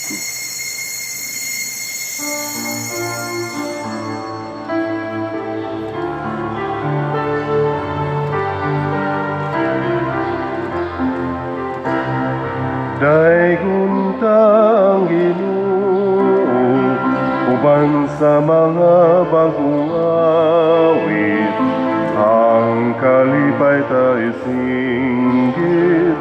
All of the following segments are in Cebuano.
Daygon ta ang Ginoo uban sa mga bagong awit, ang kalipay ta isinggit,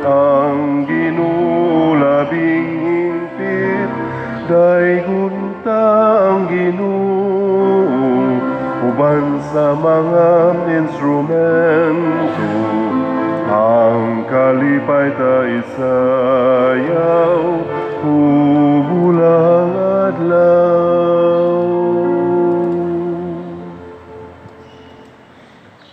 ang Ginoo labing hingpit. Daygon ta ang Ginoo uban sa mga instrumento, ang kalipay ta isayaw hubulang adlaw.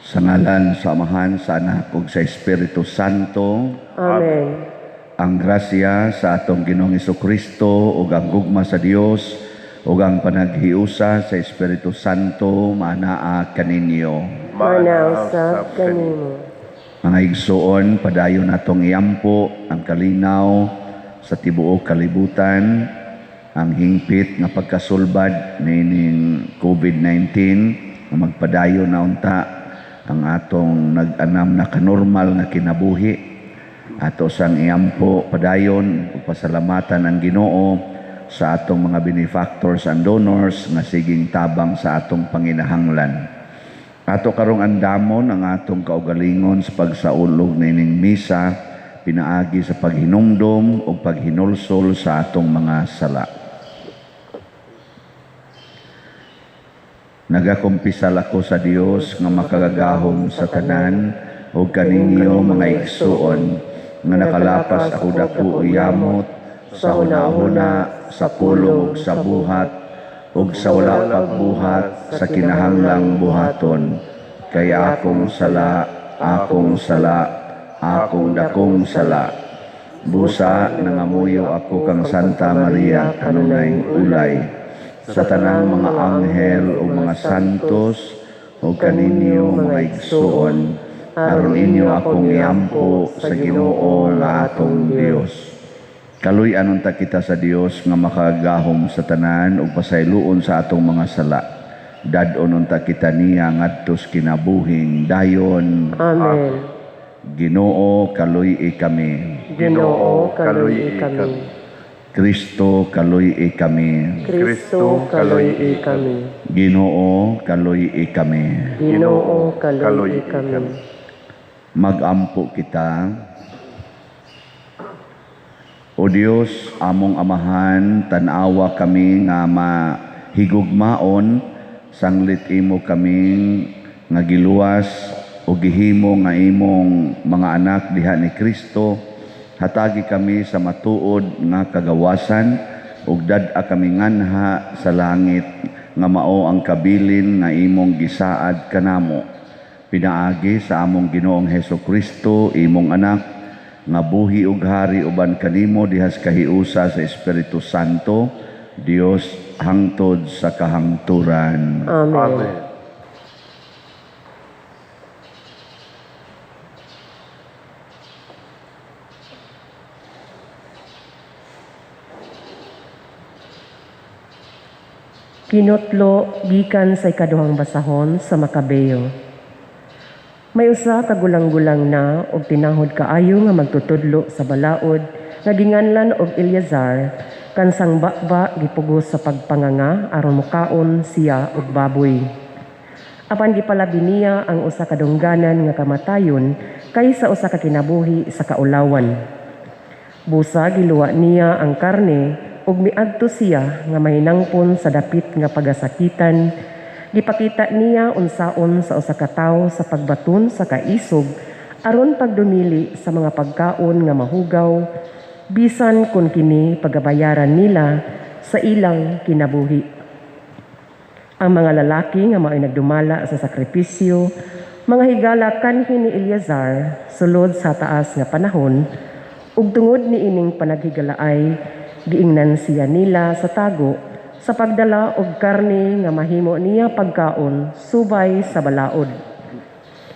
Sa ngalan sa Amahan, sa Anak ug sa Espiritu Santo. Amen. Ang grasya sa atong Ginoong Kristo ug ang gugma sa Dios ug ang panaghiusa sa Espiritu Santo maanaa kaninyo. Manaw sab kanimo. Mga igsuon, padayon natong iampo ang kalinaw sa tibuok kalibutan, ang hingpit nga pagkasulbad niining COVID-19 nga magpadayon na unta ang atong nag-anam na kanormal nga kinabuhi. Ato sang iampo padayon ug pasalamatan ang Ginoo sa atong mga benefactors and donors nga siging tabang sa atong panginahanglan. Ato karong andamon ang atong kaugalingon sa pagsaulog niining misa pinaagi sa paghinumdom o paghinulsol sa atong mga sala. Nagakumpisal ako sa Dios nga makagagahom sa tanan ug kaninyo mga igsuon nga nakalapas ako dako o yamot sa hunahuna, sa pulong ug sa buhat ug sa wala pagbuhat sa kinahanglang buhaton, kay akong sala, akong sala, akong dakong sala. Busa nangamuyo ako kang Santa Maria kanunay ulay, sa tanang mga anghel o mga santos o kaninyo mga igsuon, aron inyo akong iampo sa Ginoo nga atong Dios. Kaluy-an unta kita sa Dios nga makagahom sa tanan ug pasayloon sa atong mga sala. Dad-on unta kita niya ngadto sa kinabuhing dayon. Amen. Ginoo, kaluy-i kami. Ginoo, kaluy-i kami. Kristo, kaluy-i kami. Kristo, kaluy-i kami. Ginoo, kaluy-i kami. Ginoo, kaluy-i kami. Magampo kita. O Dios, among Amahan, tan-awa kami nga mahigugmaon, sanglit imo kaming nga giluwas o gihimo nga imong mga anak diha ni Kristo. Hatagi kami sa matuod nga kagawasan ug dad-a kami nganha sa langit nga mao ang kabilin nga imong gisaad kanamo. Pinaagi sa among Ginoong Hesus Kristo, imong anak, nga buhi ug hari uban kanimo dihas kahiusa sa Espiritu Santo, Dios hangtod sa kahangturan. Amen. Amen. Kinutlo gikan sa ikaduhang basahon sa Makabeo. May usa ka gulang-gulang na og tinahod kaayo nga magtutudlo sa balaod nga ginganlan og Eleazar, kansang baba gipugos sa pagpanganga aron mokaon siya og baboy. Apan gipalabi niya ang usa ka dungganan nga kamatayon kaysa usa ka kinabuhi sa kaulawan. Busa giluwa niya ang karne ug miadto siya nga mahinangpon sa dapit nga pagasakitan. Gipakita niya unsaon sa usa ka tawo sa pagbaton sa kaisog aron pagdumili sa mga pagkaon nga mahugaw, bisan kun kini pagabayaran nila sa ilang kinabuhi. Ang mga lalaki nga mao'y nagdumala sa sakripisyo, mga higala kanhi ni Eleazar sulod sa taas nga panahon, ug tungod niining panaghigalaay giingnan siya nila sa tago sa pagdala og karne nga mahimo niya pagkaon subay sa balaod.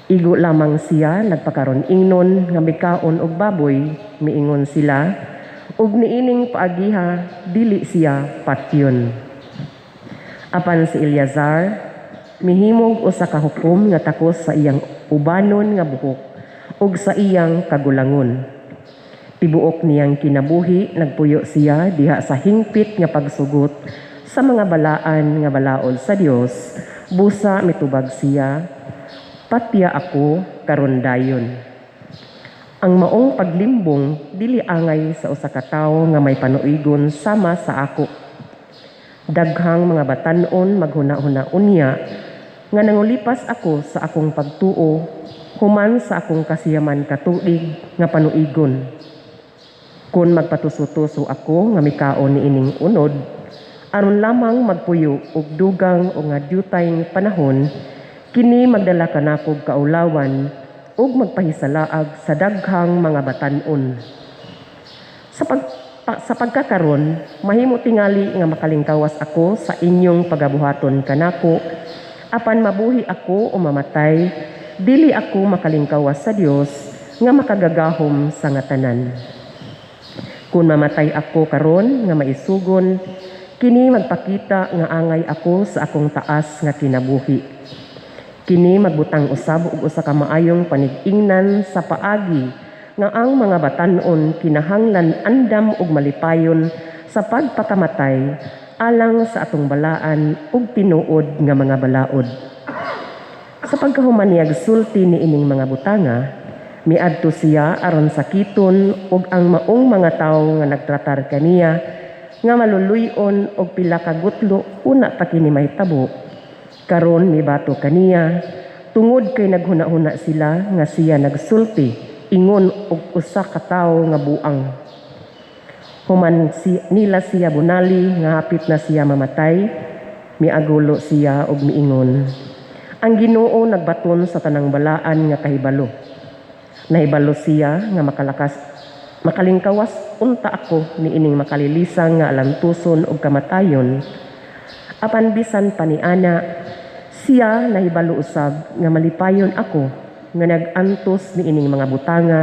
Igo lamang siya nagpakaron ingnon nga mikaon og baboy, miingon sila, Ug niining paagiha dili siya patyon. Apan si Eleazar mihimog usa ka hukom nga takos sa iyang ubanon nga buhok ug sa iyang kagulangon. Tibuok niyang kinabuhi nagpuyo siya diha sa hingpit nga pagsugot sa mga balaan nga balaod sa Dios. Busa mitubag siya, "Patya ako karon dayon." Ang maong paglimbong dili angay sa usa ka tawo nga may panuigon sama sa ako. Daghang mga batan-on maghuna-huna unya nga nangulipas ako sa akong pagtuo human sa akong kasiyaman ka tuig nga panuigon. Kung magpatuso-tuso ako nga mikaon niining unod aron lamang magpuyo og dugang o nga dyutay panahon, kini magdala kanakog kaulawan ug magpahisalaag sa daghang mga batan-on. Sa pagkakaron, mahimo tingali nga makalingkawas ako sa inyong pagabuhaton kanako, apan mabuhi ako o mamatay, dili ako makalingkawas sa Dios nga makagagahom sa nga tanan. Kung mamatay ako karon nga maisugon, kini magpakita nga angay ako sa akong taas nga kinabuhi. Kini magbutang usab og usa ka maayong panig-ingnan sa paagi nga ang mga batan-on kinahanglan andam og malipayon sa pagpakamatay alang sa atong balaan ug tinuod nga mga balaod. Sa pagkahuman niyag sulti niining mga butanga, miadto siya aron sakiton og ang maong mga tawo nga nagtratar kaniya nga maluluy-on og pila ka gutlo una pa kini mahitabo. Karon mibato kaniya tungod kay naghuna-huna sila nga siya nagsulti ingon og usa ka tawo nga buang. Human nila siya bunali nga hapit na siya mamatay, miagulo siya og miingon, "Ang Ginoo nagbaton sa tanang balaan nga kahibalo." Nahibalo siya nga makalingkawas unta ako niining makalilisang nga alantuson og kamatayon. Apan bisan pa niana, siya nahibalo usab nga malipayon ako nga nag-antos niining mga butanga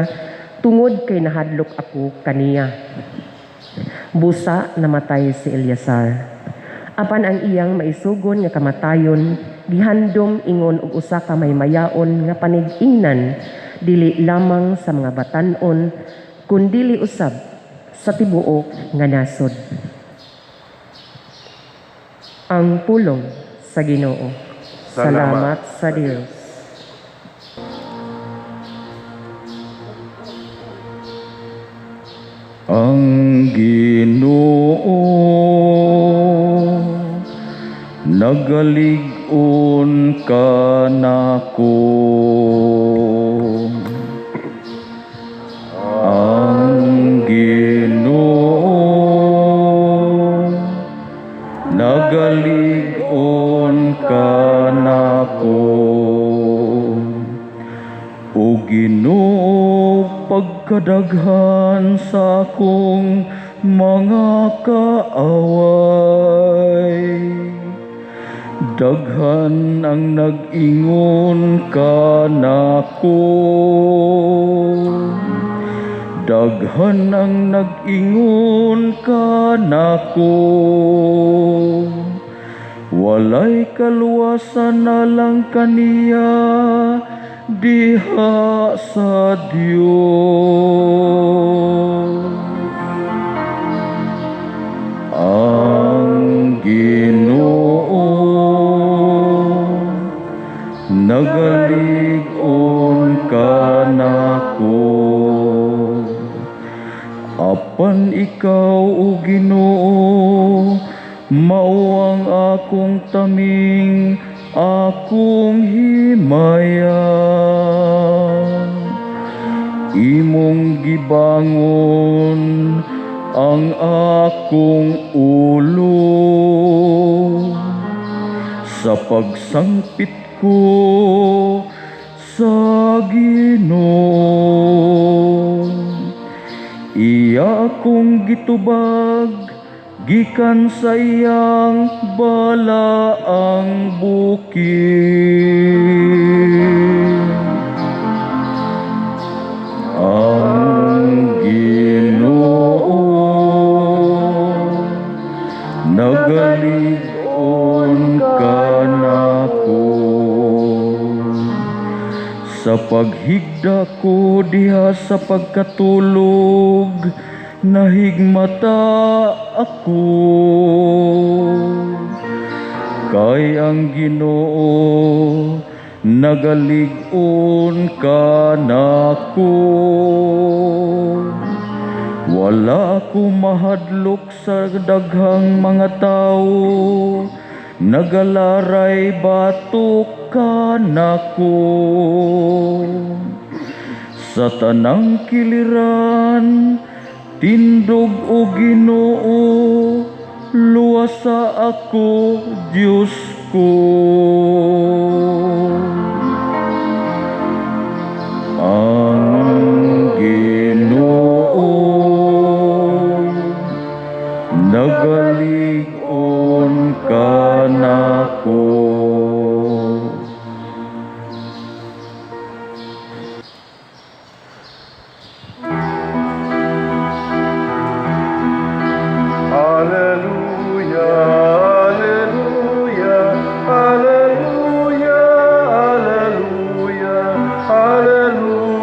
tungod kay nahadlok ako kaniya. Busa namatay si Eleazar. Apan ang iyang maisugon nga kamatayon gihandom ingon og usa ka maymayaon nga panig-ingnan dili lamang sa mga batan-on kundili usab sa tibuok nga nasod. Ang pulong sa Ginoo. Salamat sa Dios. Ang Ginoo nagalig-on kanako. Ang Ginoo nagalig-on kanako. O Ginoo, pagkadaghan sa akong mga kaaway, daghan ang nag-ingon kanako. Daghan ang nag-ingon kanako. Walay kaluwasan na lang kaniya diha sa Dios. Ang Ginoo nagalig-on kanako. Apan ikaw, o Ginoo, mao ang akong taming, akong himaya. Imong gibangon ang akong ulo sa pagsangpit ko sa Ginoo. Iya akong gitubag gikan sa iyang balaang bukid. Ang Ginoo Sa paghigda ko diha sa pagkatulog, nahigmata ako. Kay ang Ginoo nagalig-on kanako. Wala ko mahadlok sa daghang mga tawo, nagalaray batok kanako. Sa tanang kiliran, tindog, o Ginoo, luwasa ako, Diyos ko. Ang Ginoo nagalig-on kanako. Alleluia, alleluia, alleluia, alleluia, alleluia.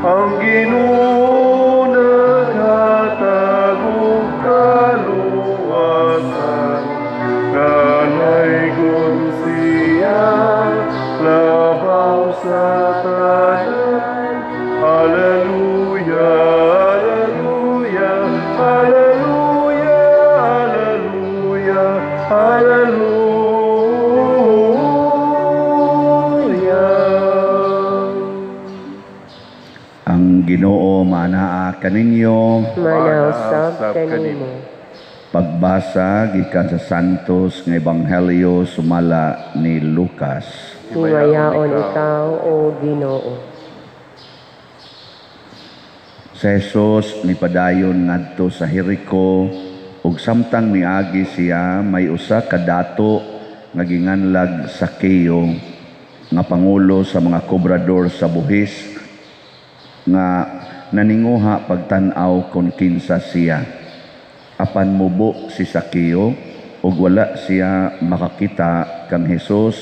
Ang Ginoo naghatag og kaluwasan, Kanaygon siya labaw sa tanan. Alleluia, alleluia, alleluia, alleluia, alleluia. Ang Ginoo maanaa kaninyo. Maanaa usab kanimo. Pagbasa gikan sa Santos nga Ebanghelyo sumala ni Lucas. Himayaon ikaw, o Ginoo. Si Jesus nipadayon ngadto sa Jericho, ug samtang miagi siya, may usa ka dato nga ginganlag Sakeo, nga pangulo sa mga kobrador sa buhis, nga naninguha pagtan-aw kon kinsa siya. Apan mubo si Sakeo ug wala siya makakita kang Hesus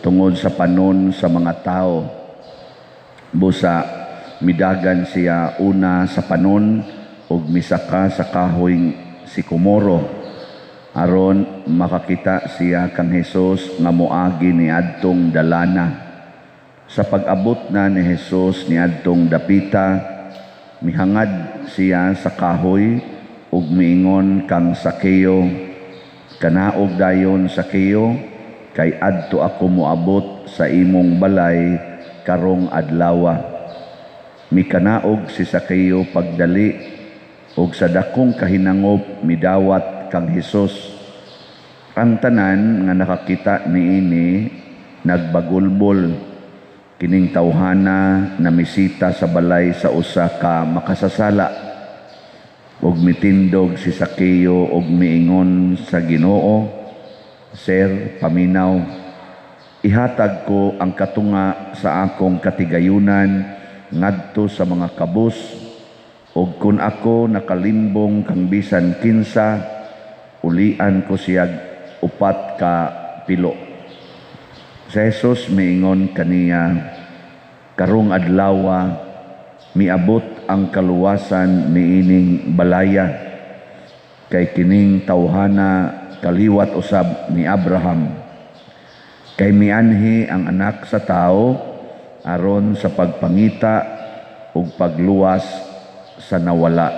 tungod sa panon sa mga tawo. Busa midagan siya una sa panon ug misaka sa kahoy sikomoro aron makakita siya kang Hesus nga moagi niadtong dalana. Sa pag-abot na ni Hesus niadtong dapita, mihangad siya sa kahoy ug miingon kang Sakeo, "Kanaog dayon, Sakeo, kay adto ako moabot sa imong balay karong adlawa." Mikanaog si Sakeo pagdali ug sa dakong kahinangop midawat kang Hesus. Ang tanan nga nakakita niini nagbagulbol, "Kining tawhana namisita sa balay sa usa ka makasasala." Ug mitindog si Sakeo ug miingon sa Ginoo, "Sir, paminaw, ihatag ko ang katunga sa akong katigayunan ngadto sa mga kabus, ug kun ako nakalimbong kang bisan kinsa, ulian ko siyag upat ka pilo." Si Jesus miingon kaniya, "Karong adlawa miabot ang kaluwasan niining balaya, kay kining tawhana kaliwat usab ni Abraham. Kay mianhi ang Anak sa Tao aron sa pagpangita ug pagluwas sa nawala."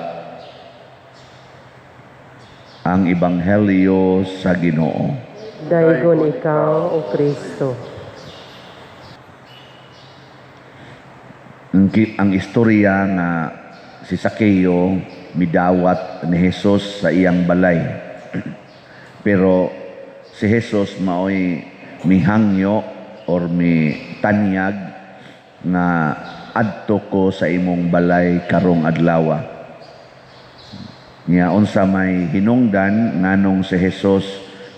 Ang Ebanghelyo sa Ginoo. Daygon ikaw, O Kristo. Ang istorya nga si Sakeo midawat ni Jesus sa iyang balay. Pero si Jesus maoy mihangyo or mitanyag nga adto ko sa imong balay karong adlawa. Nya unsa may hinungdan nganong si Jesus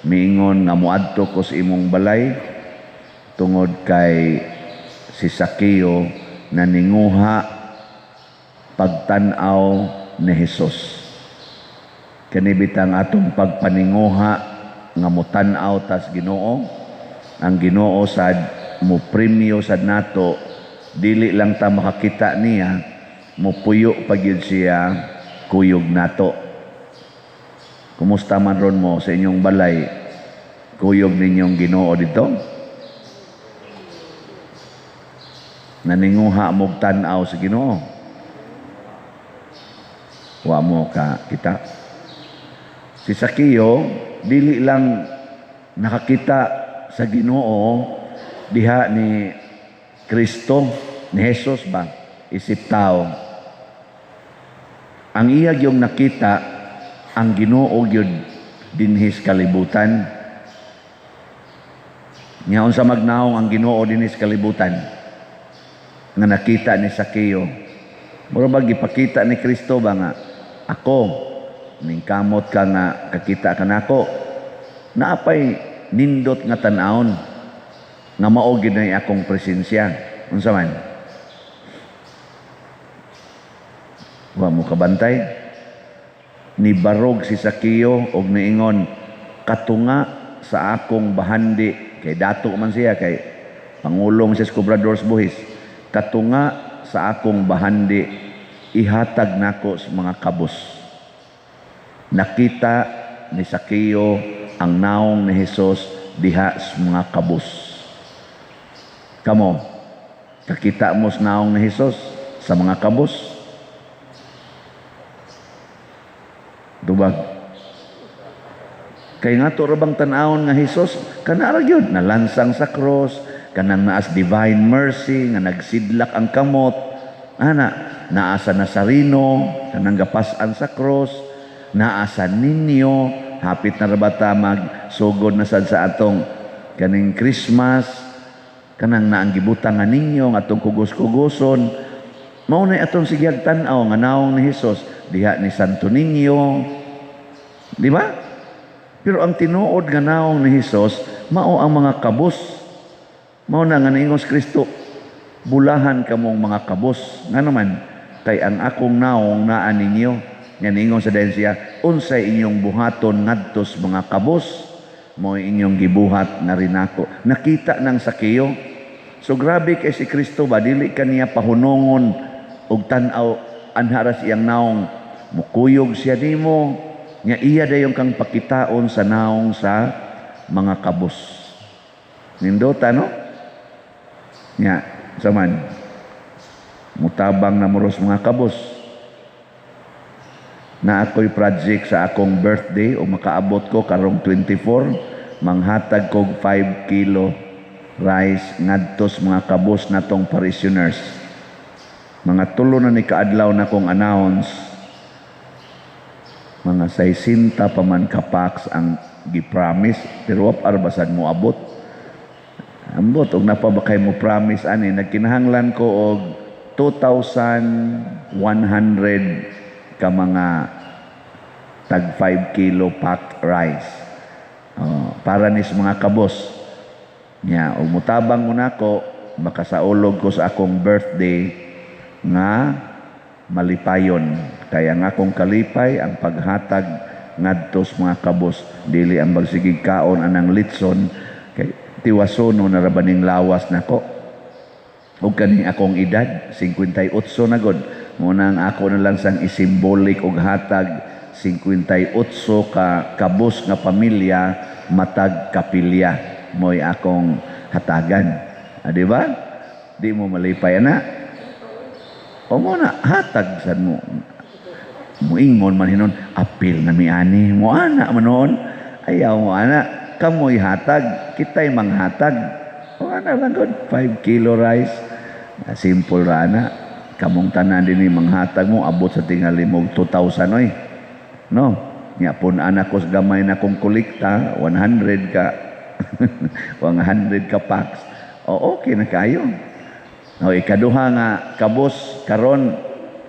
miingon nga moadto ko sa imong balay? Tungod kay si Sakeo naninguha pagtan-aw ni Jesus. Kani bitang atong pagpaninguha nga motan-aw tas Ginoo. Ang Ginoo sad mo premyo sad nato, dili lang ta makakita niya, mopuyo pa gyud siya kuyog nato. Kumusta man ron mo sa inyong balay? Kuyog ninyong Ginoo dito? Naninguha mo'g tan-aw sa Ginoo? Wa mo ka kita. Si Sakeo dili lang nakakita sa Ginoo diha ni Kristo, ni Jesus ba, isip tao. Ang iya gyung nakita ang Ginoo gyud dinhi sa kalibutan. Nya unsa magnaong ang Ginoo dinhi sa kalibutan nga nakita ni Sakeo? Mura ba gipakita ni Kristo ba nga ako ningkamot ka nga kakita ka nako, naapay nindot nga tan-awon nga mao gyud nay akong presensya. Unsa man? Wa mo kabantay? Nibarog si Sakeo og niingon, katunga sa akong bahandi, kay dato man siya, kay pangulong siya sa Cobradors Buhis, katunga sa akong bahandi ihatag nako sa mga kabos. Nakita ni Sakeo ang naong ni Hesus diha sa mga kabos. Kamo, kakita mo sa naong ni Hesus sa mga kabos? Tubag. Kay nga to ra bang tan-awon nga Hesus, kana ra gyud nalansang sa cross, kanang naas divine mercy nga nagsidlak ang kamot, ana naa sa Nazareno, kanang gapas-an sa cross, naa sa ninyo, hapit na ra ba ta magsugod na sad sa atong kaning Christmas, kanang naang gibutang nga ninyo nga atong kugos-kugoson, mao na atong sigyag tan-aw nga naong ni Hesus diha ni Santo Niño, di ba? Pero ang tinuod nga naong ni Hesus mao ang mga kabos. Mao na nga niingon si Kristo, bulahan kamong mga kabos. Ngano man, kay ang akong naong naa ninyo. Nga niingon sa dayon siya, unsay inyong buhaton ngadtos mga kabos, mao inyong gibuhat na rin ako. Nakita ng Sakeo. So grabe kay si Kristo ba, dili kaniya pahunongon og tan-aw anha ra siyang naong, mukuyog siya nimo, nya iya dayon kang pakitaon sa naong sa mga kabos. Nindota, no? Nya, saman, mutabang na moros mga kabos. Na ako'y project sa akong birthday o makaabot ko karong 24, manghatag kog 5 kilo rice ngadtos mga kabos natong parishioners. Mga tulo na ni kaadlaw na kong announce, mga 60 pa man ka packs ang gi-promise, pero wap arbasan mo abot. Ambot, og napa ba kay mo promise ani, nagkinahanglan ko og 2,100 ka mga tag 5 kilo packed rice. Oh, para ni sa mga kabos. Nya, og mutabang mo nako, makasaulog ko sa akong birthday nga malipayon. Kaya nga akong kalipay ang paghatag ngadto sa mga kabos, dili ang magsigig kaon anang litson kay tiwasono na ra ba ning lawas nako. Og kani akong edad 58 na gud, mo na ang ako na lang sang isimbolik og hatag 58 ka kabos nga pamilya matag kapilya mo'y akong hatagan. Di ba? Di mo malipay ana. O mo na hatag sad mo. Muingon man hinon, apil na mi ani mo ana man noon. Ayaw mo ana, kamoy hatag, kitay manghatag. O ana lang gud, 5 kilo rice. Simple ra ana. Kamong tanan dinhi manghatag mo abot sa tingali mo 2,000 oy. No? Nya pun ana ko sa gamay na kong kolekta, 100 ka 100 ka packs. O okay na kayo. O ikaduha nga kabos karon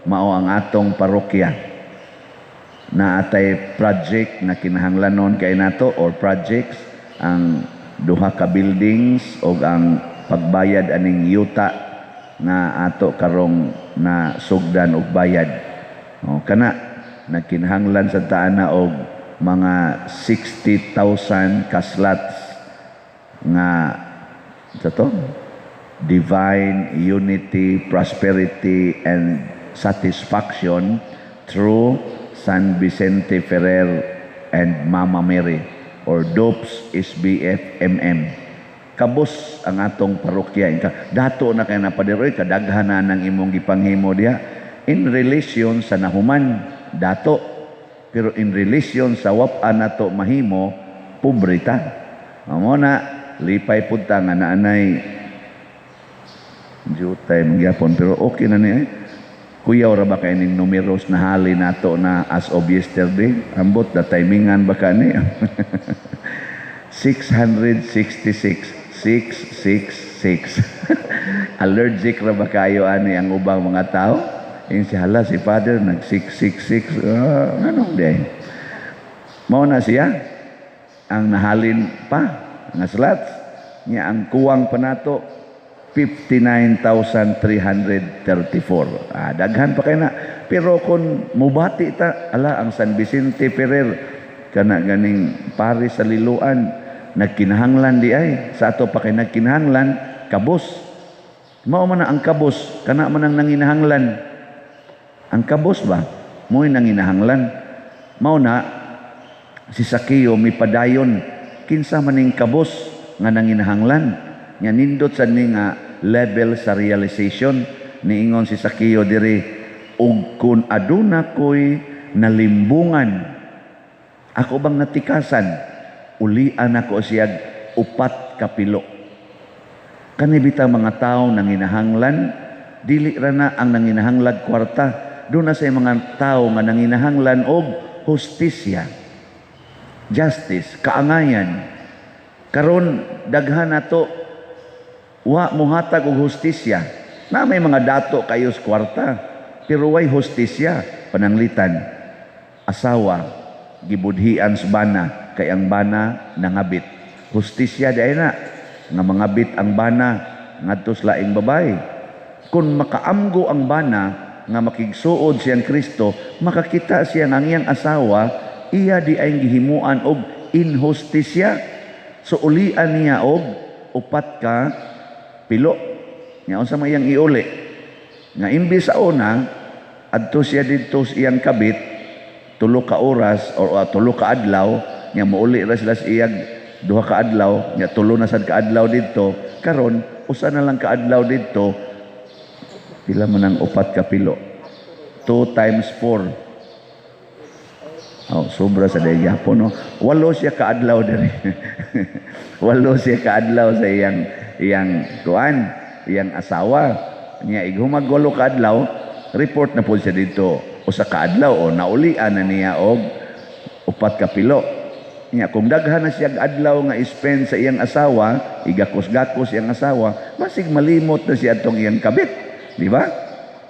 mao ang atong parokya. Naatay project na kinahanglanon kay nato or projects ang duha ka buildings og ang pagbayad aning yuta nga ato karong na sugdan og bayad. O kana nagkinahanglan sa taan na og mga 60,000 ka slots nga sa to divine unity, prosperity and satisfaction through San Vicente Ferrer and Mama Mary or DOPS SBFMM. Kabos ang atong parokya. Inka, dato na kay na, Pader, oy, kadaghan na ng imong gipanghimo diha. In relation sa nahuman, dato. Pero in relation sa wap-an nato mahimo, pobre ta. Mao na lipay pud ta nga naanay jutay magyapon, pero okay na niya eh. Kuyaw ra ba kay ning numeros na hali nato na as of yesterday? Ambot na timingan ba ka ni? 666, 666. Allergic ra ba kayo ani ang ubang mga tao? Yung si hala si Father nag 666, anong day? Mao na siya ang nahalin pa nga slots niya. Ang kuwang pa nato, 59,334. Ah, daghan pa kay na. Pero kung mubati ta, ala, ang San Vicente Ferrer kana ganing pare sa Liloan nagkinahanglan di ay sa ato pa kay nagkinahanglan kabos. Mao man na ang kabos, kana man ang nanginahanglan. Ang kabos ba? Mo'y nanginahanglan. Mao na si Sakeo mipadayon, kinsa maning kabos nga nanginahanglan? Nya nindot sa ni nga level sa realization, niingon si Sakeo diri, "Ug kun aduna ko'y nalimbungan, ako bang natikasan, ulian ako siyag upat ka pilo." Kani bitaw mga tao nanginahanglan, dili ra na ang nanginahanglag kwarta. Doon na sa mga tao nga nanginahanglan og hustisya, justice, kaangayan. Karon daghan nato wa muhatag og hustisya. Na may mga dato kayo sa kwarta, pero way hustisya. Pananglitan, asawa gibudhian sa bana kay ang bana nangabit. Hustisya di na nga mangabit ang bana ngadto sa laing babae. Kung makaamgo ang bana nga makigsuod siyang Kristo, makakita siya nga ang iyang asawa iya di ay gihimuan og inhustisya. So ulian niya og upat ka pilo. Nya unsa may iyang iuli? Nga imbis sa una adto siya didto sa iyang kabit 3 ka oras or 3 ka adlaw, nya mouli ra sila sa iyang 2 ka adlaw, nya tulo na sad ka adlaw didto. Karon usa na lang ka adlaw didto. Pila man ang upat ka pilo? 2 times 4. Oh, sobra sa day gyapon, no. Walo siya kaadlaw diri. Walo siya kaadlaw sa iyang iyang kuan, iyang asawa. Nya ighumag 8 kaadlaw, report na po siya dito usa ka adlaw o naulian na niya og upat ka pilo. Nya kung daghan na siya adlaw nga spend sa iyang asawa, igakos-gakos iyang asawa, basig malimot na siya atong iyang kabit, di ba?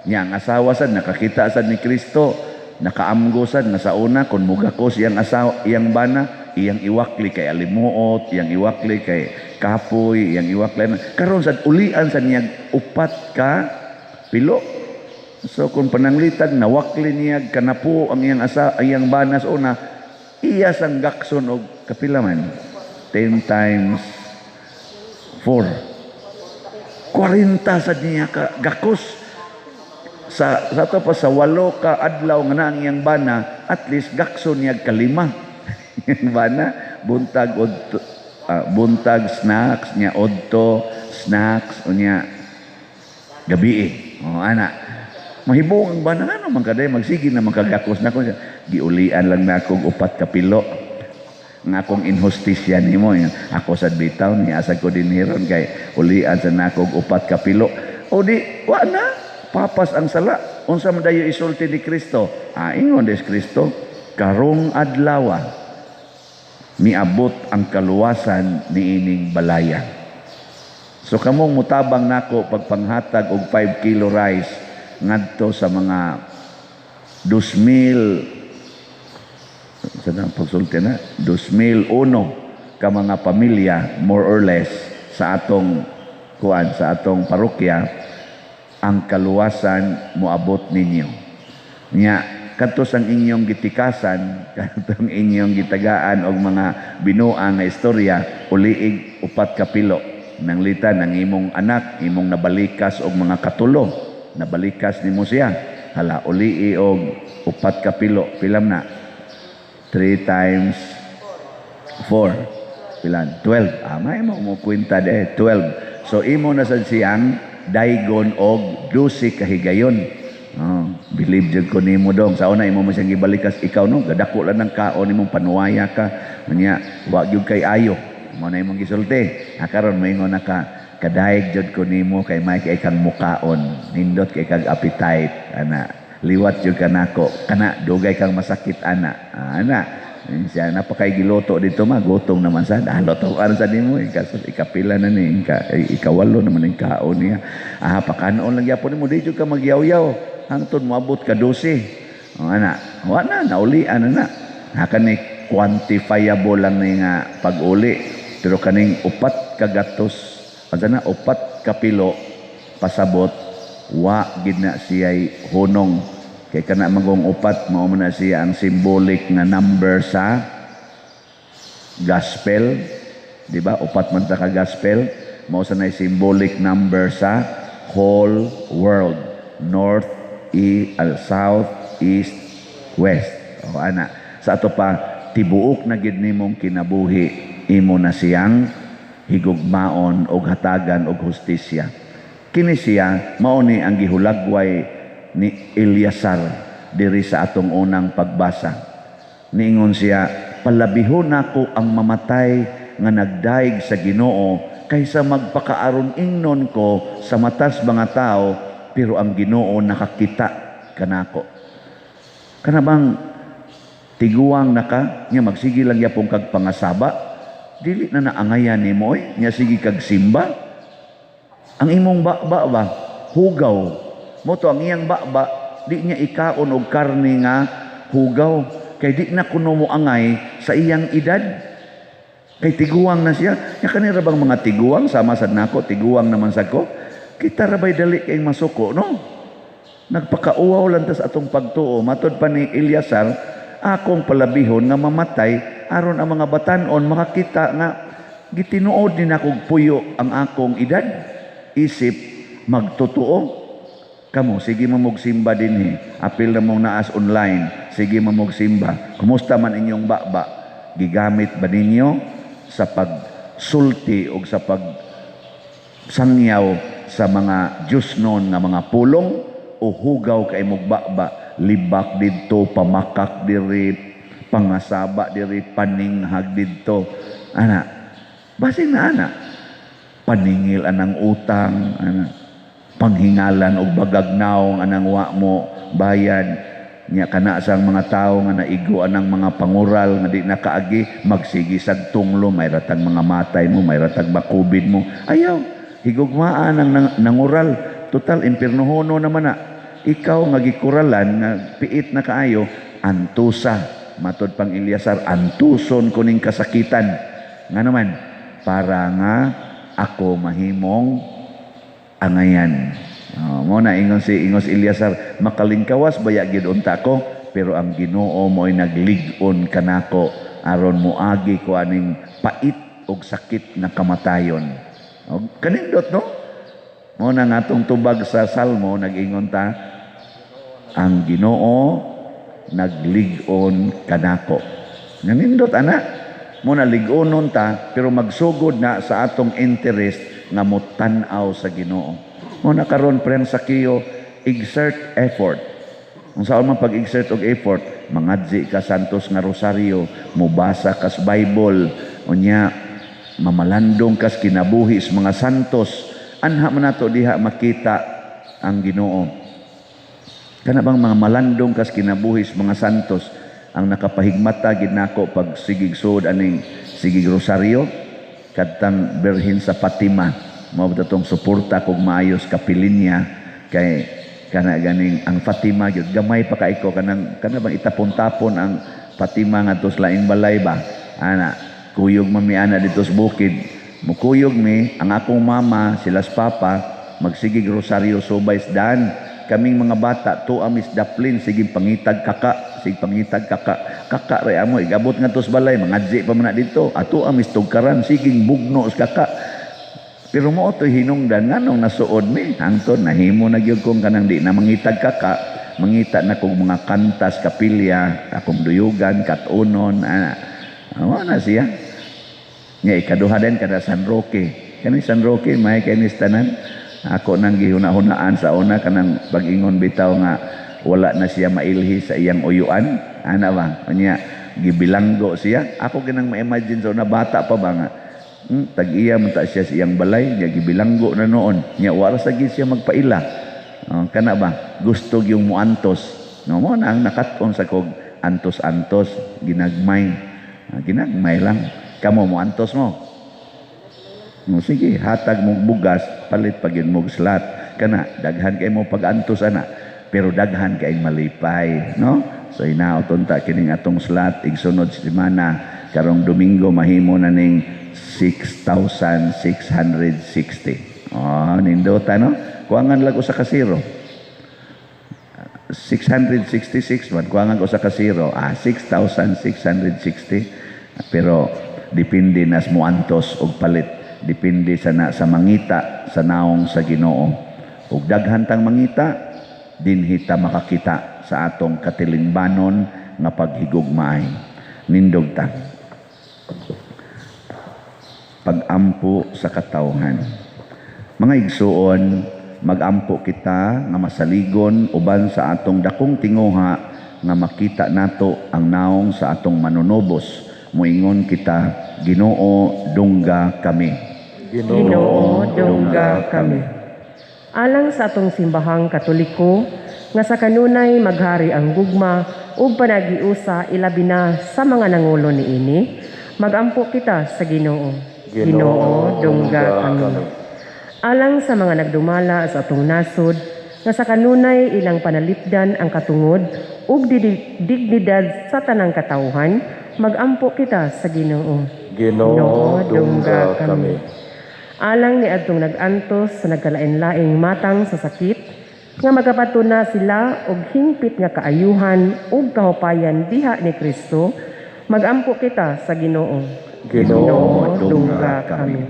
Nya ang asawa sad nakakita sad ni Kristo, nakaamgo sad nga sa una kung mugakos iyang asawa, iyang bana, iyang iwakli kay alimuot, iyang iwakli kay kapoy, iyang iwakli. Karon sad ulian sa niya upat ka pilo. So kung pananglitan nawakli niya kanapo ang iyang asa iyang bana sa una, iya sang gakson og kapila man? 10 times 4. 40 sad niya ka gakos sa to pa sa 8 ka adlaw nga naa ang iyang bana, at least gakson niya kalima iyang bana, buntag udto, buntag snacks niya, odto snacks, unya gabi eh. Oh, ana mahibong ang bana, ano man kaday magsige na magkagakos na ko, giulian lang na akong upat ka pilo nga akong inhustisya nimo. Ako sad bitaw ni asad ko din hiron kay ulian sa nakog upat ka pilo. O di wa na papas ang sala. Unsa man dayo isulti ni Kristo? Ah, ingon des Kristo, "Karong adlawa miabot ang kaluwasan niining balaya." So kamong mutabang nako pagpanghatag og 5 kilo rice ngadto sa mga 2,000 sa na pagsulti na 2001 ka mga pamilya, more or less, sa atong kuan, sa atong parokya, ang kaluwasan moabot ninyo. Nya Kadto sang inyong gitikasan, kadtong inyong gitagaan og mga binuang nga istorya, uliig upat ka pilo. Nanglitan ang imong anak, imong nabalikas og mga katulo, nabalikas nimo siya. Hala, ulii og upat ka pilo, pilam na? 3 times 4. Pilan? 12. Ah, may mo mo kwenta de, 12. So imo na sad siyang daygon og 12 kahigayon. Oh, believe jud ko nimo, dong. Sa una imo mo siyang gibalikas, ikaw no, gadako lang ng kaon nimong panuwaya ka. Unya, wa gyud kay ayo. Mo na imong gisulti. Ah, karon moingon na ka, "Kadayeg jud ko nimo kay may kay kang mukaon. Nindot kay kag appetite." Ana, liwat jud ka nako. Kana dugay kang masakit ana. Ah, ana. Siya napakay giluto dito, magutom naman sa ah, luto sa nimo ikapila na ni ikawalo naman ang kaon niya. Ah, pakanon lang gyapon nimo, di jud ka magyaw-yaw hangtod moabot ka 12. Oh, ana, wa na naulian na na. Ha, kani quantifiable lang ni nga pag-uli, pero kaning upat ka gatos, asa na upat ka pilo, pasabot wa gid na siya'y hunong, kay kana magong upat, mao man na siya ang symbolic nga number sa gospel, di ba? Upat man ta ka gospel, mao sa nay symbolic number sa whole world, north, e, south, east, west. O ana, sa ato pa tibuok na gid nimong kinabuhi, imo na siyang higugmaon og hatagan og hustisya. Kini siya mao ni ang gihulagway ni Eleazar diri sa atong unang pagbasa. Niingon siya, "Palabihon nako ang mamatay nga nagdaig sa Ginoo kaysa magpakaaron ingnon ko sa matas mga tao, pero ang Ginoo nakakita kanako." Kana bang tiguang naka nya magsige lang yapon kag pangasaba, dili na naangayan nimo oy, nya sige kag simba. Ang imong baba ba hugaw mo to, ang iyang baba di niya ikaon og karne nga hugaw kay di na kuno mo angay sa iyang edad kay tiguang na siya. Nya kanira bang mga tiguang, sama sad nako, tiguang naman sad ko, kita ra bay dali kay masuko, no? Nagpakauwaw lang ta sa atong pagtuo. Matod pa ni Eleazar, "Akong palabihon nga mamatay aron ang mga batanon makakita nga gitinuod ni nakog puyo ang akong edad." Isip magtotoo kamo, sige mo simba dinhi, apil na mong naas online, sige mo simba. Kumusta man inyong baba? Gigamit ba ninyo sa pagsulti o sa pagsangyaw sa mga Diyos noon nga mga pulong o hugaw kay imong baba, libak didto, pamakak diri, pangasaba diri, paninghag didto, ana? Basin na ana paningil anang utang, ana panghingalan og bagagnaw anang wa mo bayad nya, kana sang mga tawo nga naigo anang mga pangural nga di nakaagi, magsigi sag tunglo, may ratag mga matay mo, may ratag makubid mo. Ayaw higugmaan ang nangural, total impiernohono naman na ikaw nga gikuralan nga piit na kaayo. Antusa, matod pang Eleazar, "Antuson ko ning kasakitan." Nga naman para nga ako mahimong angayan. Oh, mo na ingon si Eleazar, "Makalingkawas baya gid unta ko, pero ang Ginoo mo'y naglig-on kanako aron moagi ko aning pait og sakit na kamatayon." Og kanindot, no? Mo na nga atong tubag sa Salmo, nag-ingon ta, "Ang Ginoo naglig-on kanako." Nanindot ana. Mo na lig-onon ta, pero magsugod na sa atong interest nga motan-aw sa Ginoo. Mo na karon, friend Sakio, exert effort. Kung saan man pag-exert og effort, mangadzi ka santos nga rosaryo, mobasa kas Bible, unya mamalandong kas kinabuhi sa mga santos, anha man nato diha makita ang Ginoo. Kana bang mga malandong kas kinabuhi sa mga santos, ang nakapahigmata gid nako pag sigig suod aning sigig rosaryo, kadtang Birhen sa Fatima. Mao ba tong suporta kog maayos kapilin niya, kay kana ganing ang Fatima gyud, gamay pa kay ko, kanang kana bang itapon-tapon ang Fatima ngadto sa laing balay ba, ana. Kuyog man mi ana dito sa bukid, mukuyog mi, ang akong mama, sila sa papa, magsigig rosaryo subay sa daan. Kaming mga bata, tuwa mis daplin, sige pangitag kaka, sige pangitag kaka. Kaka ray amo, igabot nga tos balay, mangadji pa man na dito. Ato amis tugkaran, siging bugno sa kaka. Pero mo to'y hinungdan nganong nasuod mi. Hangtod nahimo na gyud kong kanang di na mangitag kaka, mangita na kong mga kantas kapilya, akong duyugan, katunon, ana. Mao na siya. Nga ikaduha din kada San Roque. Kani San Roque may kainis tanan. Ako nang gihuna-hunaan sa una kanang pag-ingon bitaw nga wala na siya mailhi sa iyang uyuan. Ana ba? Unya gibilanggo siya. Ako kinang ma-imagine sa una bata pa ba nga tag-iya man ta siya sa iyang balay, nya gibilanggo na noon. Nya wala sa gid siya magpaila. Oh, kana ba? Gusto gyung muantos. No mo na ang nakat-on sa kog antos-antos, ginagmay. Ah, ginagmay lang. Kamo mo antos mo. No, sige, hatag mo bugas, palit pag yun mo slat. Kana, daghan kay mo pag-antos ana, pero daghan kay malipay, no? So inaot unta kining atong slat igsunod semana karong Domingo mahimo na ning 6,660. Oh, nindota, no? Kuangan lang usa ka zero. 666 man kuangan usa ka zero. Ah, 6,660. Pero depende nas muantos og palit. Depende sa na sa mangita sa naong sa Ginoo. Ug daghan tang mangita, dinhi ta makakita sa atong katilingbanon nga paghigugmaay. Nindog ta. Pagampo sa katawhan. Mga igsuon, magampo kita nga masaligon uban sa atong dakong tinguha nga makita nato ang naong sa atong manunubos. Moingon kita, Ginoo, dungga kami. Ginoo, dungga kami. Alang sa atong simbahang Katoliko, nga sa kanunay maghari ang gugma ug panagiusa ilabi na sa mga nangulo niini, magampo kita sa Ginoo. Ginoo, dungga kami. Alang sa mga nagdumala sa atong nasod, nga sa kanunay ilang panalipdan ang katungod ug dignidad sa tanang katawhan, magampo kita sa Ginoo. Ginoo, dungga kami. Alang ni adtong nag-antos sa nagkalain-laing matang sa sakit, nga magapatuna sila og hingpit nga kaayuhan ug kahupayan diha ni Kristo, magampo kita sa Ginoo. Ginoo, dungga kami.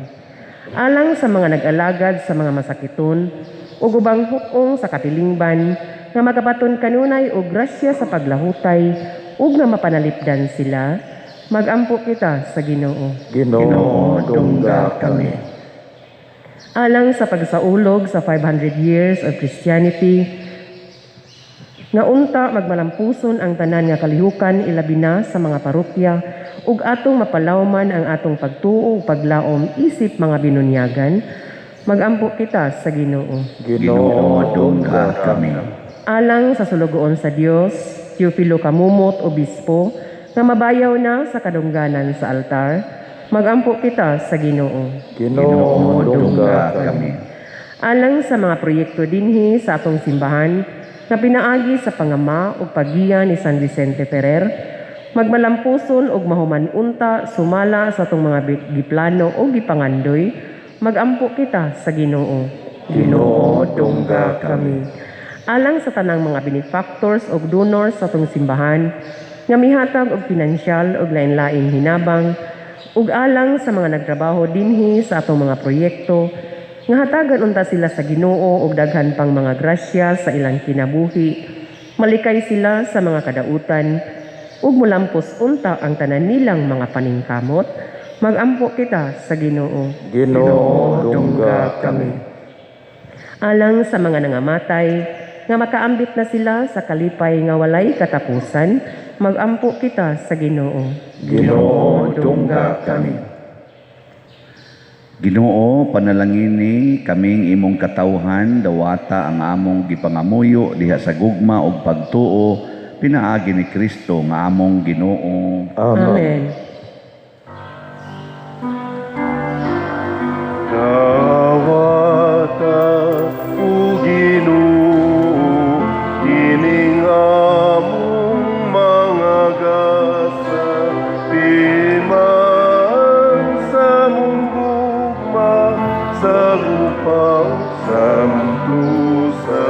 Alang sa mga nag-alagad sa mga masakiton ug ubang hukong sa katilingban nga magabaton kanunay og grasya sa paglahutay ug nga mapanalipdan sila, magampo kita sa Ginoo. Ginoo, dungga kami. Alang sa pagsaulog sa 500 years of Christianity, nga unta magmalampuson ang tanan nga kalihukan ilabi na sa mga parokya ug atong mapalawman ang atong pagtuo ug paglaom isip mga binunyagan, magampo kita sa Ginoo. Ginoo, dungga kami. Alang sa sulugoon sa Dios, Teofilo Camomot, Obispo, nga mabayaw na sa kadungganan sa altar, magampo kita sa Ginoo. Ginoo, dungga kami. Alang sa mga proyekto dinhi sa atong simbahan nga pinaagi sa pangama ug paggiya ni San Vicente Ferrer, magmalampuson ug mahuman unta sumala sa atong mga giplano o gipangandoy, magampo kita sa Ginoo. Ginoo, dungga kami. Alang sa tanang mga benefactors ug donors sa atong simbahan nga mihatag og pinansyal ug lain-laing hinabang, ug alang sa mga nagtrabaho dinhi sa atong mga proyekto nga hatagan unta sila sa Ginoo og daghan pang mga grasya sa ilang kinabuhi, malikay sila sa mga kadautan ug mulampos unta ang tanan nilang mga paningkamot, magampo kita sa Ginoo. Ginoo, dungga kami. Alang sa mga nangamatay nga makaambit na sila sa kalipay nga walay katapusan, magampo kita sa Ginoo. Ginoo, dungga kami. Ginoo, panalangini kaming imong katawhan, dawata ang among gipangamuyo diha sa gugma ug pagtuo pinaagi ni Kristo nga among Ginoo. Amen. Amen. Dawata o Ginoo kining among mga gasa, timaan sa mong gugma sa gupaw samtusa.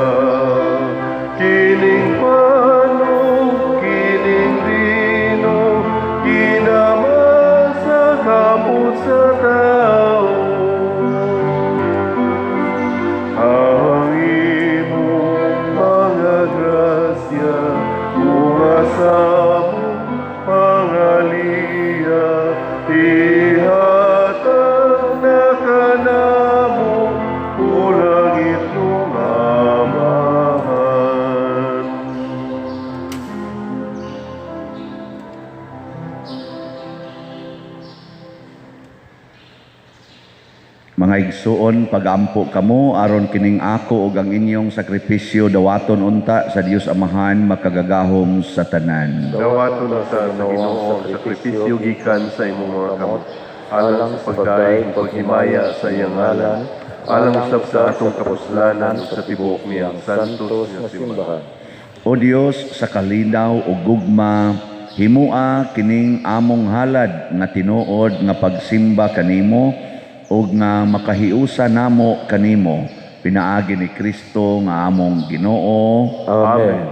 Mga igsuon, pagampo kamo aron kining ako ug ang inyong sakripisyo dawaton unta sa Dios Amahan makagagahom sa tanan. Dawaton unta sa Ginoo ang sakripisyo gikan sa imong mga kamot, alang sa pagdayeg ug paghimaya sa iyang ngalan, alang usab sa atong kapuslanan ug sa tibuok niyang santos nga simbahan. O Dios, sa kalinaw ug gugma, himua kining among halad nga tinuod nga pagsimba kanimo ug nga makahiusa namo kanimo pinaagi ni Kristo nga among Ginoo. Amen.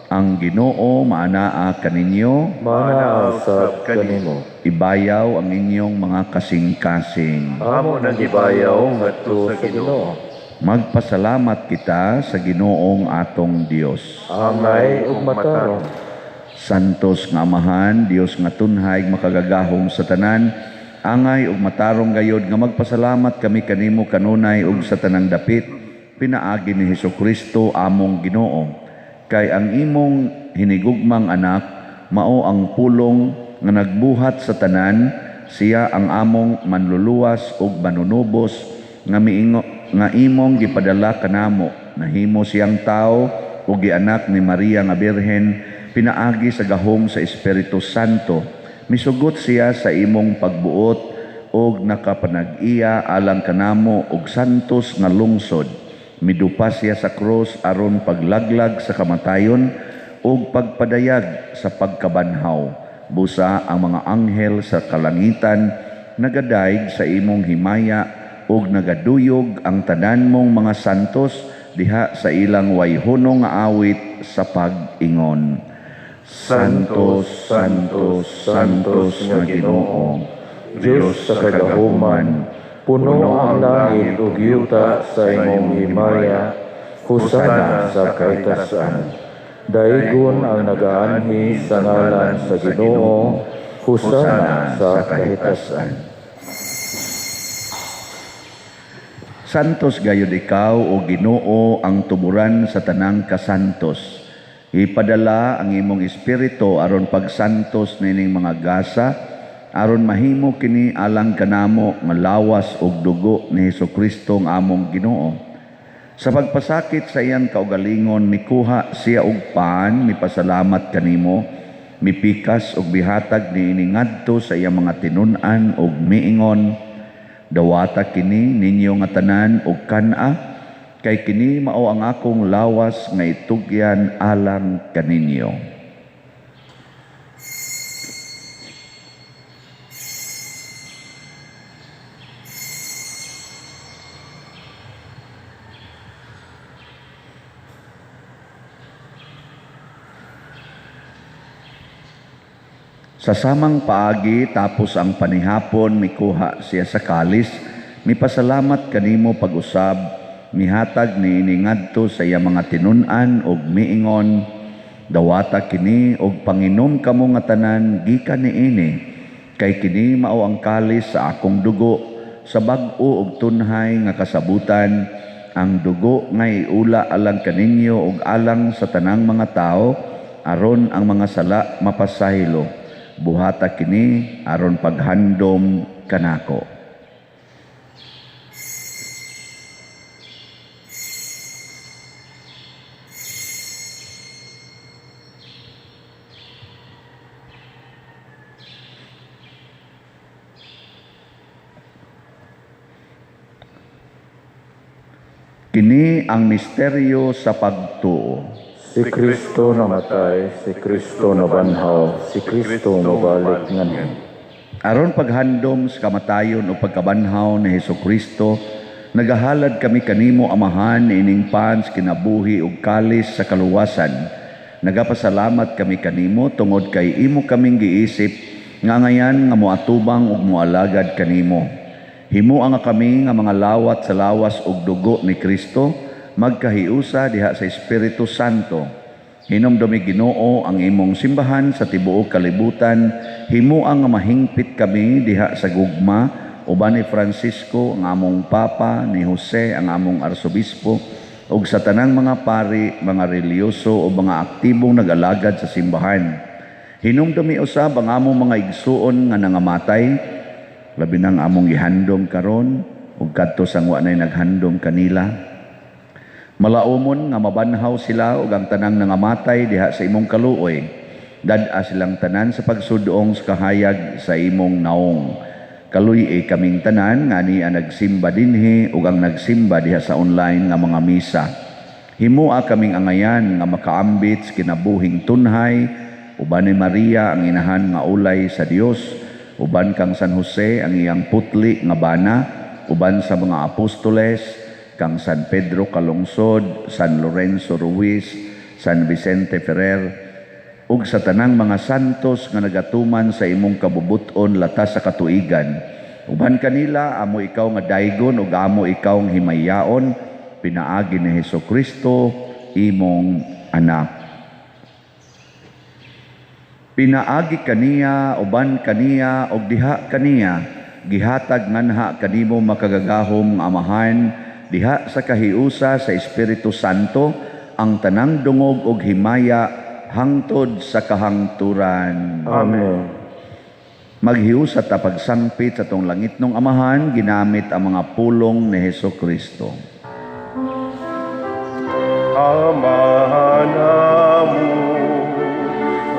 Ang Ginoo maanaa kaninyo. Maanaa usab kanimo. Ibayaw ang inyong mga kasing-kasing. Amo nang gibayaw ngadto sa Ginoo. Magpasalamat kita sa Ginoong atong Dios. Angay ug matarong. Santos nga Amahan, Dios nga tunhay makagagahom sa tanan, angay ug matarong gayod nga magpasalamat kami kanimo kanunay ug sa tanang dapit, pinaagi ni Hesukristo among Ginoo. Kay ang imong hinigugmang anak mao ang pulong nga nagbuhat sa tanan, siya ang among manluluwas ug manunubos nga miingo nga imong gipadala kanamo. Nahimo siyang tao ug gianak ni Maria nga Birhen pinaagi sa gahom sa Espiritu Santo. Misugot siya sa imong pagbuot og nakapanag-iya alang kanamo og santos nga lungsod. Midupa siya sa krus aron paglaglag sa kamatayon ug pagpadayag sa pagkabanhaw. Busa ang mga anghel sa kalangitan nagadayeg sa imong himaya ug nagaduyog ang tanan mong mga santos diha sa ilang wayhono nga awit sa pag-ingon. Santos, Santos, Santos nga Ginoo, Dios sa kagahuman, puno ang langit ug yuta sa imong himaya, hosana sa kahitasan. Daygon ang nagaanhi sa ngalan sa Ginoo, hosana sa kahitasan. Santos gayud ikaw o Ginoo ang tuburan sa tanang kasantos. Ipadala ang imong espiritu aron pagsantos nining mga gasa, aron mahimo kini alang kanamo nga lawas ug dugo ni Hesukristo nga among Ginoo. Sa pagpasakit sa iyang kaugalingon, mikuha siya og pan, mipasalamat kanimo, mipikas ug bihatag niini ngadto sa iyang mga tinun-an ug miingon, dawata kini ninyo nga tanan og kan-a, kay kini mao ang akong lawas nga itugyan alang kaninyo. Sa samang paagi, tapos ang panihapon, mikuha siya sa kalis, mipasalamat kanimo pag-usab, mihatag niini ngadto sa iya mga tinun-an og miingon, dawata kini og panginom kamo nga tanan gikan niini, kay kini mao ang kalis sa akong dugo, sa bag-o og tunhay nga kasabutan, ang dugo nga iula alang kaninyo og alang sa tanang mga tao, aron ang mga sala mapasaylo. Buhata kini aron paghandom kanako. Kini ang misteryo sa pagtuo. Si Kristo namatay, si Kristo nabanhaw, si Kristo mobalik nganhi. Aron paghandom sa kamatayon o pagkabanhaw ni Hesukristo, nagahalad kami kanimo Amahan ining pan sa kinabuhi ug kalis sa kaluwasan. Nagapasalamat kami kanimo tungod kay imo kaming giisip nga ngayan nga moatubang ug moalagad kanimo. Himoa nga kami nga mga lawat sa lawas ug dugo ni Kristo, magkahiusa diha sa Espiritu Santo. Hinumdumi Ginoo ang imong simbahan sa tibuok kalibutan, himoa nga mahingpit kami diha sa gugma uban ni Francisco ang among Papa, ni Jose ang among Arsobispo, ug sa tanang mga pari, mga relihiyoso o mga aktibong nag-alagad sa simbahan. Hinumdumi usab ang among mga igsuon nga nangamatay, labi nang among gihandom karon ug kadto sang wa nay naghandom kanila. Malaumon nga mabanhaw sila ug ang tanang nangamatay diha sa imong kaluoy. Dad-a silang tanan sa pagsudong sa kahayag sa imong naong. Kaluy-i kaming tanan nga ni ang nagsimba dinhi ug ang nagsimba diha sa online nga mga misa. Himoa kaming angayan nga makaambit sa kinabuhing tunhay uban ni Maria ang inahan nga ulay sa Dios, uban kang San Jose ang iyang putli nga bana, uban sa mga apostoles, kang San Pedro Calungsod, San Lorenzo Ruiz, San Vicente Ferrer, ug sa tanang mga santos nga nagatuman sa imong kabubuton latas sa katuigan. Uban kanila amo ikaw nga daygon ug amo ikaw nga himayaon, pinaagi ni Hesus Kristo imong anak. Pinaagi kaniya, uban kaniya, ug diha kaniya, gihatag nganha kanimo makagagahom nga Amahan, diha sa kahiusa sa Espiritu Santo, ang tanang dungog ug himaya hangtod sa kahangturan. Amen. Maghiusa ta pagsangpit sa atong langitnong Amahan, ginamit ang mga pulong ni Hesus Kristo. Amahan namo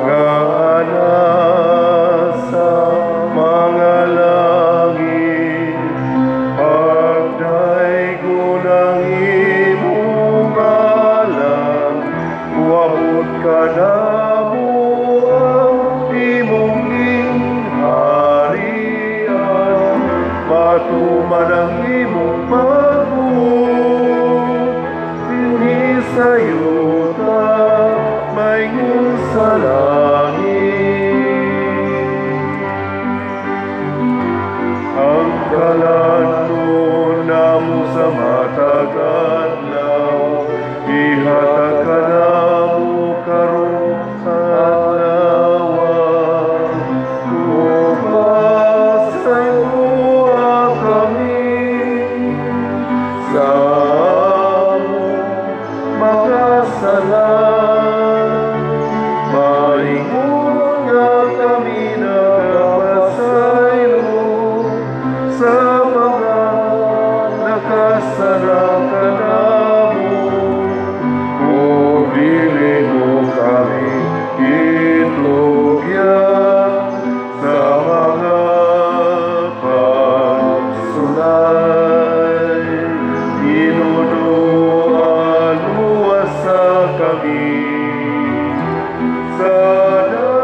nga nasa mga langit, pagdaygon ang imong ngalan, uabot kanamo ang imong gingharian, matuman ang imong pagbuot dinhi sa yuta maingon sa langit. Ang kalan-on namo sa matag adlaw, ihatag kanamo karong adlaw. Ug pasayloa kami sa among mga sala, maingon nga kami nagapasaylo sa mga nakasala kanamo. Ug dili mo kami itugyan sa mga pagsulay. Ginoo, luwasa kami sa dautan.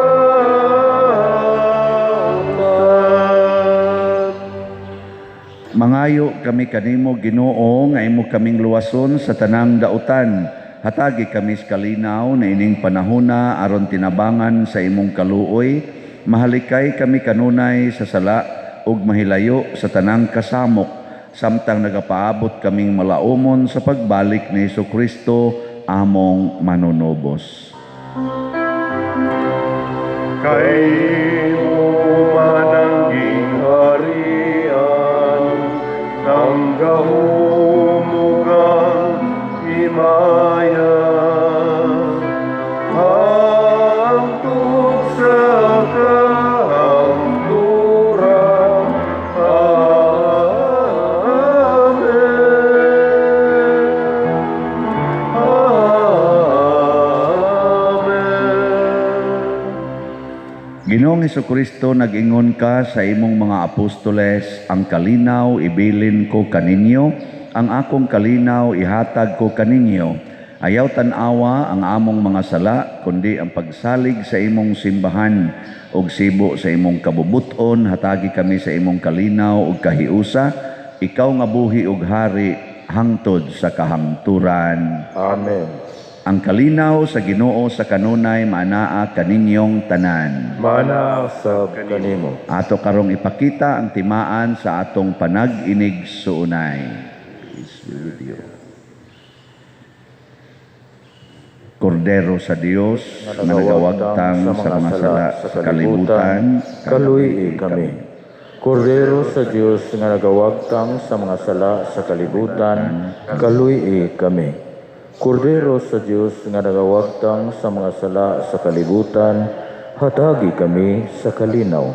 Mangayo kami kanimo, Ginoo, nga imo kaming luwason sa tanang dautan. Hatagi kami sa kalinaw na ining panahona aron tinabangan sa imong kaluoy. Mahalikay kami kanunay sa sala ug mahilayo sa tanang kasamok, samtang nagapaabot kaming malaumon sa pagbalik ni Hesus Kristo among manunubos. Kay imo man ang gingharian, ang gahom ug ang himaya, hangtod sa kahangturan. Amen. Amen. Ginoong Hesukristo, nag-ingon ka sa imong mga apostoles, "Ang kalinaw ibilin ko kaninyo, ang akong kalinaw ihatag ko kaninyo." Ayaw tan-awa ang among mga sala, kundi ang pagsalig sa imong simbahan ug sibo sa imong kabubuton, hatagi kami sa imong kalinaw ug kahiusa, ikaw nga buhi ug hari hangtod sa kahangturan. Amen. Ang kalinaw sa Ginoo sa kanunay maanaa kaninyong tanan. Mana sab kanimo. Ato karong ipakita ang timaan sa atong panag-inig-suunay. Peace be with you. Kordero sa Dios nga nagawagtang sa mga sala sa kalibutan, kaluy-i kami. Kordero sa Dios nga nagawagtang sa mga sala sa kalibutan, kaluy-i kami. Kordero sa Dios nga nagawagtang sa mga sala sa kalibutan, hatagi kami sa kalinaw.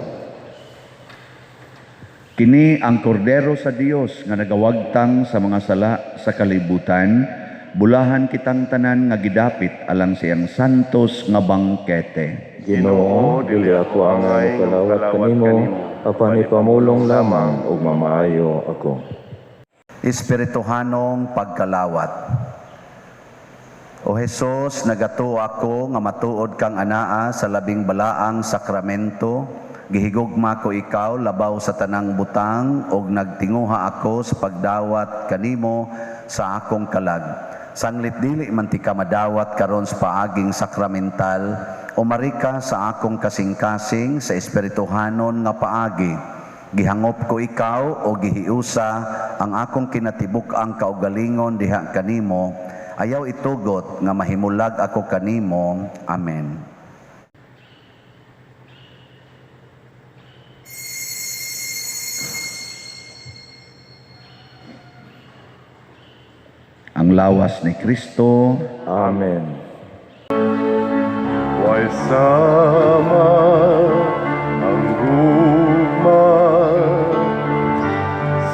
Kini ang kordero sa Dios nga nagawagtang sa mga sala sa kalibutan, bulahan kitang tanan nga gidapit alang siyang santos nga bangkete. Ginoo, dili ako angay mokalawat kanimo, apan ipamulong lamang ug mamaayo ako. Espirituhanong pagkalawat. O Hesus, nagatuo ako nga matuod kang anaa sa labing balaang sakramento. Gihigugma ko ikaw labaw sa tanang butang ug nagtinguha ako sa pagdawat kanimo sa akong kalag. Sanglit dili man tika madawat karon sa paaging sakramental, umari ka sa akong kasing-kasing sa espirituhanon nga paagi. Gihangop ko ikaw o gihiusa ang akong kinatibuk-ang kaugalingon diha kanimo. Ayaw itugot nga mahimulag ako kanimo. Amen. Ang lawas ni Kristo. Amen. Way sama ang gugma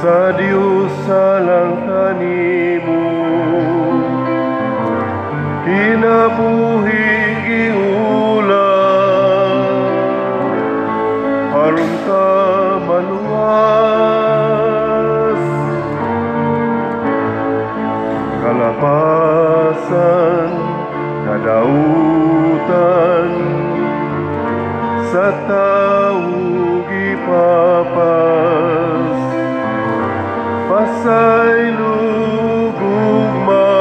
sa Diyos alang kanimo, kinabuhi giulam aron ka maluwas, kalapasan, kadautan sa tawo gipapas, pasaylo gugma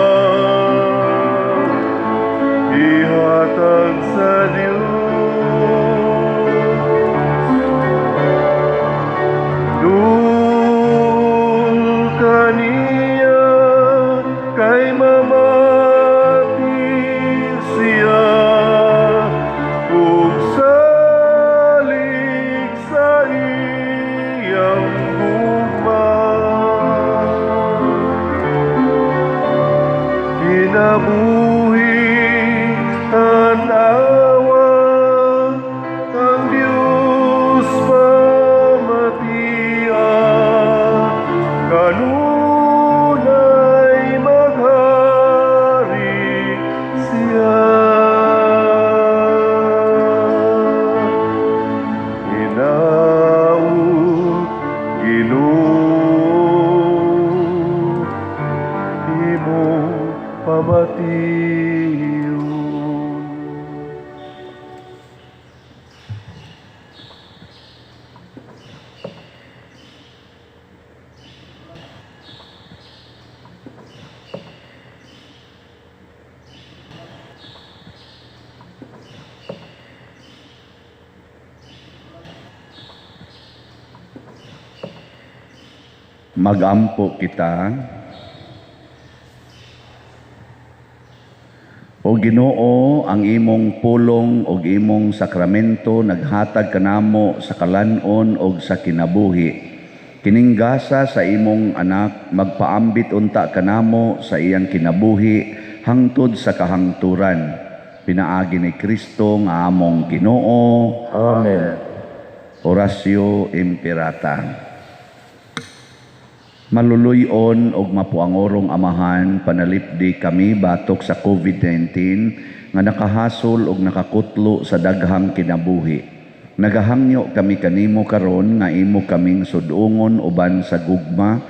ihatag sa Dios. Dul kaniya kay mamati siya ug salig sa iyang gugma. Kinabuhi tan-awa ang Diyos pamatia, kanunay maghari siya. Hinaut Ginoo imong pamation. Magampo kita. O Ginoo, ang imong pulong og imong sakramento naghatag kanamo sa kalan-on og sa kinabuhi. Kining gasa sa imong anak magpaambit unta kanamo sa iyang kinabuhi hangtod sa kahangturan. Pinaagi ni Kristo nga among Ginoo. Amen. Oratio Imperata. Maluluyon og mapuangorong Amahan, panalipdi kami batok sa COVID-19 nga nakahasol og nakakutlo sa daghang kinabuhi. Nagahangyo kami kanimo karon nga imo kaming sudungon uban sa gugma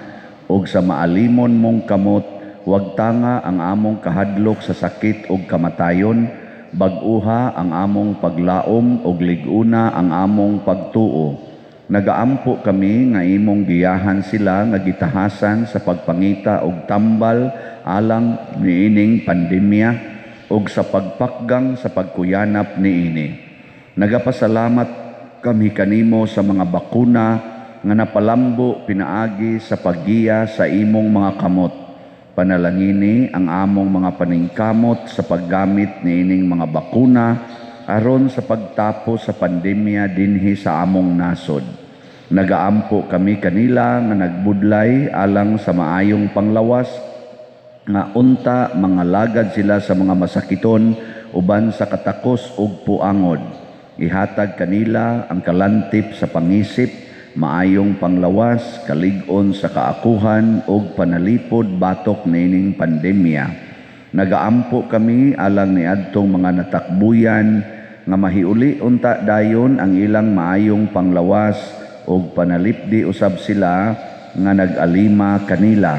og sa maalimon mong kamot, wag tanga ang among kahadlok sa sakit og kamatayon, bag-uha ang among paglaom og lig-una ang among pagtuo. Nagaampo kami nga imong giyahan sila nga gitahasan sa pagpangita og tambal alang niining pandemya og sa pagpakgang sa pagkuyanap niini. Nagapasalamat kami kanimo sa mga bakuna nga napalambo pinaagi sa paggiya sa imong mga kamot. Panalangini ang among mga paningkamot sa paggamit niining mga bakuna aron sa pagtapos sa pandemya dinhi sa among nasod. Nagaampo kami kanila nga nagbudlay alang sa maayong panglawas nga unta mga lagad sila sa mga masakiton uban sa katakos ug puangod. Ihatag kanila ang kalantip sa pangisip maayong panglawas, kalig-on sa kaakuhan ug panalipod batok niining pandemya. Nagaampo kami alang niadtong mga natakbuyan nga mahiuli unta dayon ang ilang maayong panglawas ug panalipdi usab sila nga nag-alima kanila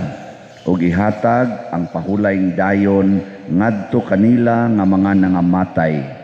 ug ihatag ang pahulayng dayon ngadto kanila nga mga nangamatay.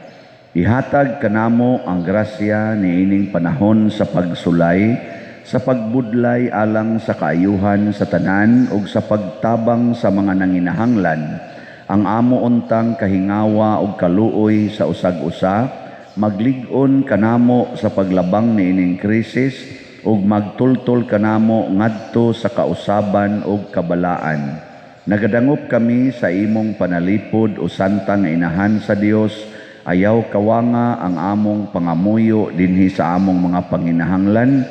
Ihatag kanamo ang grasya niining panahon sa pagsulay, sa pagbudlay alang sa kaayuhan sa tanan ug sa pagtabang sa mga nanginahanglan. Ang amo untang kahingawa ug kaluoy sa usag-usa, maglig-on kanamo sa paglabang niining krisis ug magtultol kanamo ngadto sa kausaban ug kabalaan. Nagadangop kami sa imong panalipod o santa nga inahan sa Dios. Ayaw kawanga ang among pangamuyo dinhi sa among mga panginahanglan.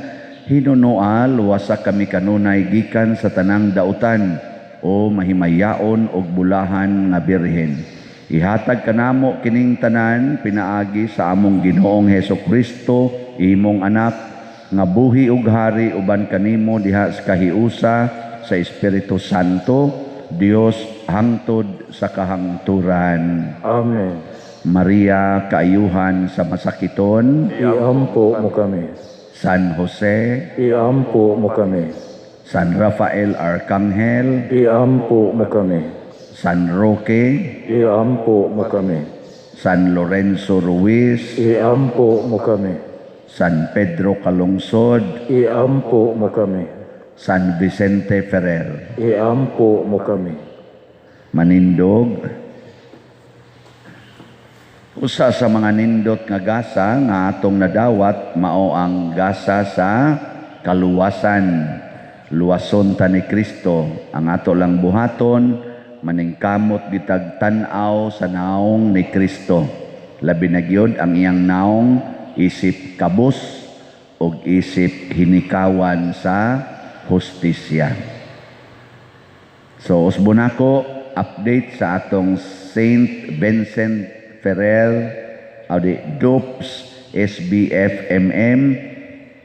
Hinunoa, luwasa kami kanunay gikan sa tanang dautan o mahimayaon og bulahan nga birhen. Ihatag kanamo kining tanan pinaagi sa among Ginoong Heso Kristo, imong anak, nga buhi ug hari uban kanimo diha sa kahiusa sa Espiritu Santo, Dios hangtod sa kahangturan. Amen. Maria, kaayuhan sa masakiton, Iampo mo kami. San Jose, Iampo mo kami. San Rafael Arcangel, Iampo mo kami. San Roque, Iampo mo kami. San Lorenzo Ruiz, Iampo mo kami. San Pedro Calungsod, Iampo mo kami. San Vicente Ferrer. Iampo mo kami. Manindog. Usa sa mga nindot nga gasa nga atong nadawat mao ang gasa sa kaluwasan. Luwason ta ni Kristo. Ang ato lang buhaton, maningkamot gitag tan-aw sa naong ni Kristo. Labi na gyud ang iyang naong isip kabus og isip hinikawan sa hustisya. So usbon ako update sa atong Saint Vincent Ferrer audi DOPS SBFMM.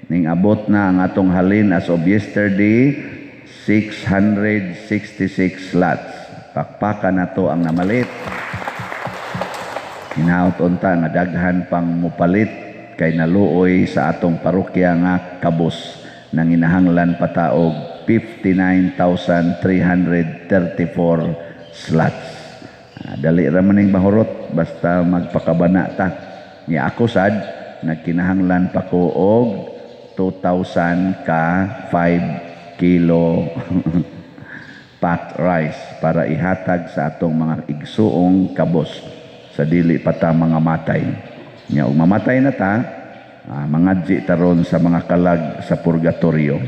Ning abot na ang atong halin as of yesterday, 666 slots. Pakpakan na to ang namalit. Hinaut unta nga daghan pang mupalit kay naluoy sa atong parokya nga kabus nang inahanglan pataog 59,334 slots. Dali ra man ning mahurot basta magpakabana ta. Nya ako sad nagkinahanglan pa ko og 2,000 ka 5 kilo packed rice para ihatag sa atong mga igsuong kabos sa dili pa ta mga matay. Nya og mamatay na ta, mangadji taron sa mga kalag sa purgatorio.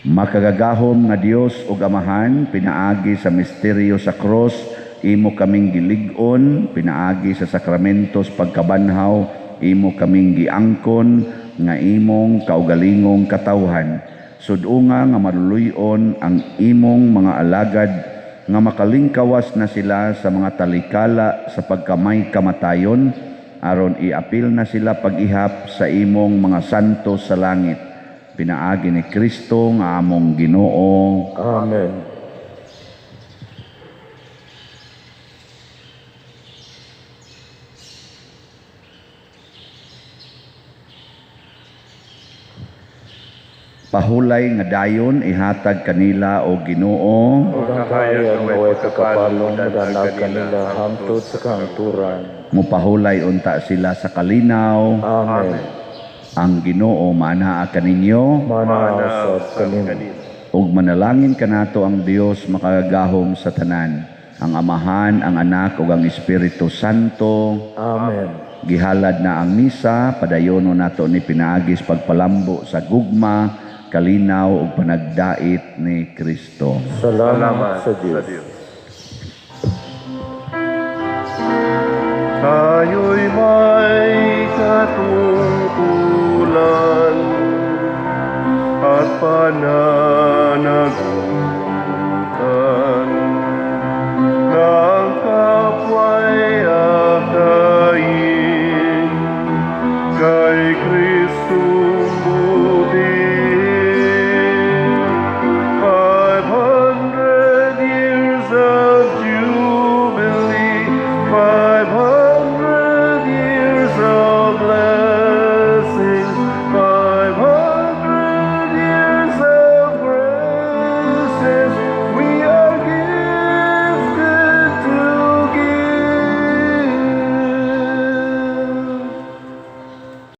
Makagagahom nga Dios ug Amahan, pinaagi sa misteryo sa cross, imo kaming gilig-on, pinaagi sa sakramentos pagkabanhaw, imo kaming giangkon nga imong kaugalingong katawhan. Sud-unga nga maluluy-on ang imong mga alagad nga makalingkawas na sila sa mga talikala sa pagkamay kamatayon, aron iapil na sila pag-ihap sa imong mga santo sa langit. Pinaagi ni Kristo nga among Ginoo. Amen. Pahulay nga dayon ihatag kanila o Ginoo, ug ang kahayag nga way pagkapalong modanag kanila hangtod sa kahangturan. Mupahulay unta sila sa kalinaw. Amen. Ang Ginoo maanaa kaninyo, Maanaa usab kanimo. Ug manalangin kanato ang Dios makagagahom sa tanan, ang Amahan, ang Anak ug ang Espiritu Santo. Amen. Gihalad na ang misa, padayono nato ni pinaagis pagpalambo sa gugma, kalinaw ug panagdait ni Kristo. Salamat sa Dios. Tayo'y may katungkulan at pananagutan.